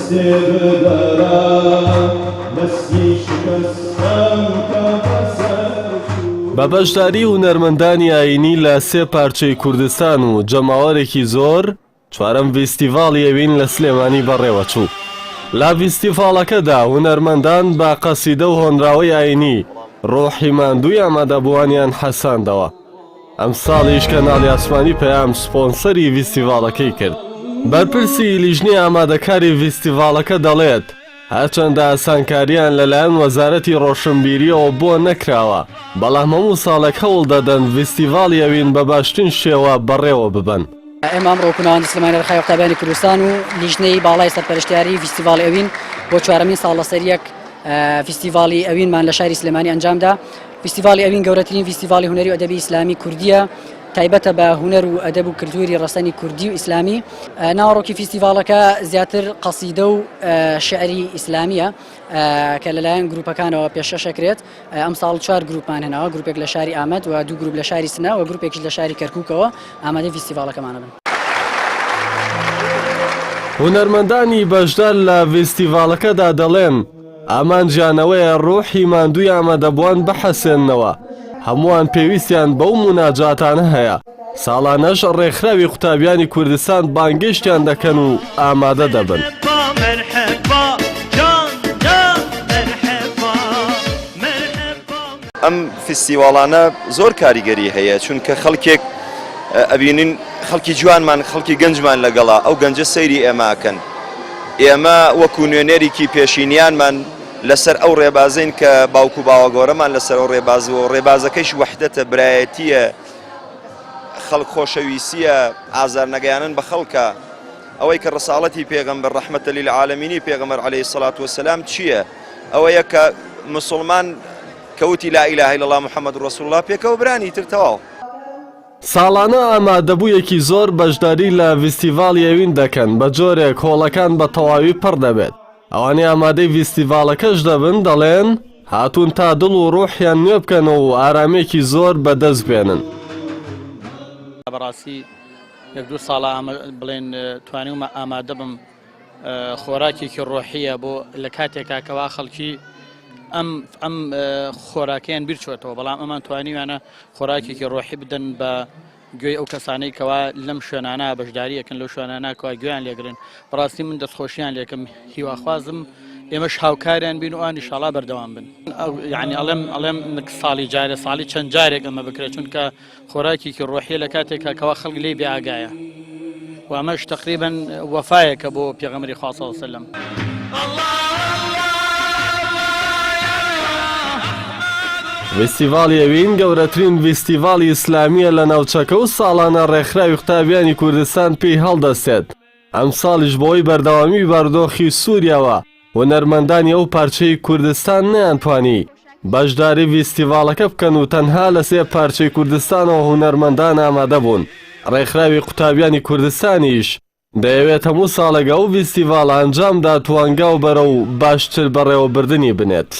دەستێ بدەرە دەستی شکستم کە بەسەر چوو. بە بەشداری هونەرمەندانی ئایینی لە سێ پارچەی کوردستان و جەماوەرێکی زۆر، چوارەم ڤیستیڤاڵی ئەوین لە سلێمانی بەڕێوەچوو. لە ڤیستیڤاڵەکەدا هونەرمەندان بە قەسیدە و هۆنراوەی ئایینی ڕۆحی ماندووی ئامادەبووانیان حەساندەوە. ئەمساڵیش کەناڵی ئاسمانی پەیام سپۆنسەری ڤیستیڤاڵەکەی کرد. بەرپرسی لیژنەی ئامادەکاری ڤیستیڤاڵەکە دەڵێت، هەرچەندە ئاسانکارییان لەلایەن وەزارەتی ڕۆشنبیرییەوە بۆ نەکراوە، بەڵام هەموو ساڵێک هەوڵ دەدەن ڤیستیڤاڵی ئەوین بە باشترین شێوە بەڕێوە ببەن. ئێمە ئەمڕۆ وەکو ناوەندی سلێمانی ڕێکخراوی قوتابیانی کوردستان و لیژنەی باڵای سەرپەرشتیاری ڤیستیڤاڵی ئەوین بۆ چوارەمین ساڵ لەسەریەک ڤیستیڤاڵی ئەوینمان لە شاری سلێمانی ئەنجامدا. ڤیستیڤاڵی ئەوین گەورەترین ڤیستیڤاڵی هونەری و ئەدەبی ئیسلامی کوردییە، تایبەتە بە هونەر و ئەدەب و کلتوری ڕەسەنی کوردی و ئیسلامی. ناوەڕۆکی فیستیڤاڵەکە زیاتر قەسیدە و شعری ئیسلامییە کە لەلایەن گروپەکانەوە پێشکەش ئەکرێت. ئەمساڵ چوار گروپمان هێناوە، گروپێک لە شاری ئامەد و دوو گروپ لە شاری سنە و گروپێکیش لە شاری کەرکوکەوە ئامادەی فیستیڤاڵەکەمان ئەبن. هونەرمەندانی بەشدار لە ڤیستیڤاڵەکەدا دەڵێن، ئامانجیان ئەوەیە ڕۆحی ماندووی ئامادەبووان بحەسێننەوە، هەمووان پێویستیان بەو موناجاتانە هەیە، ساڵانەش ڕێکخراوی قوتابیانی کوردستان بانگێشتیان دەکەن و ئامادە دەبن. ئەم فیستیواڵانە زۆر کاریگەری هەیە چونکە خەڵکێک ئەبینین خەڵکی جوانمان خەڵکی گەنجمان لەگەڵا ئەو گەنجە سەیری ئێمە ئەکەن ئێمە وەکو نوێنەرێکی پێشینیانمان لەسەر ئەو ڕێبازین کە باوک و باوەگەورەمان لەسەر ئەو ڕێباز و ڕێبازەکەیش وەحدەتە برایەتیە خەڵک خۆشەویستیە ئازار نەگەیانن بە خەڵکە ئەوەی کە ڕساڵەتی پێغەمبەر ڕەحمەتە للعالمینی پێغەمبەر عەلەیهی سەڵات وەسەلام چییە ئەوەیە کە مسوڵمان کە وتی لا الە الا اللە محمد رسول اللە پێکەوە بران ئیتر تەواو. ساڵانە ئامادەبوویەکی زۆر بەشداری لە ڤیستیڤاڵی ئەوین دەکەن، بە جۆرێک هۆڵەکان بە تەواوی پڕ دەبێت. ئەوانەی ئامادەی ڤیستیڤاڵەکەش دەبن دەڵێن، هاتوون تا دڵ و ڕۆحیان نوێ بکەنەوە و ئارامییەکی زۆر بەدەست بێنن. بەڕاستی یەک دوو ساڵە بڵێن توانیومە ئامادە بم خۆراکێکی ڕۆحیە بۆ لە کاتێکا کەوا خەڵکی ئەم ئەم خۆراکەیان بیرچۆتەوە بەڵام ئەمان توانیویانە خۆراکێکی ڕۆحی بدەن بە گوێی ئەو کەسانەی کەوا لەم شوێنانە بەشداریەکەن لەو شوێنانە کەوا گوێیان لێگرن بەڕاستی من دەستخۆشیان لێکم هیواخوازم ئێمەش هاوکاریان بین و ئەوانیش ئینشاڵا بەردەوام بن یعنی ئەڵێم ئەڵێم ساڵی جارێ ساڵی چەند جارێک ئەمە بکرێت چونکە خۆراکێکی ڕۆحیە لە کاتێکا کەوا خەڵک لێی بێ ئاگایە و ئەمەش تەقریبەن وەفایەکە بۆ پێغەمبەری خوا صلی اللە علیە وسلم. ڤیستیڤاڵی ئەوین گەورەترین ڤیستیڤاڵی ئیسلامییە لە ناوچەکە و ساڵانە ڕێکخراوی قوتابیانی کوردستان پێی هەڵدەستێت، ئەمساڵیش بەهۆی بەردەوامیی بارودۆخی سووریاوە هونەرمەندانی ئەو پارچەی کوردستان نەیانتوانی بەشداری ڤیستیڤاڵەکە بکەن و تەنها لە سێ پارچەی کوردستانەوە هونەرمەندان ئامادەبوون، ڕێکخراوی قوتابیانی کوردستانیش دەیەوێت هەموو ساڵێک ئەو ڤیستیڤاڵە ئەنجامدات و هەنگاو بەرەو باشتر بەڕێوەبردنی بنێت.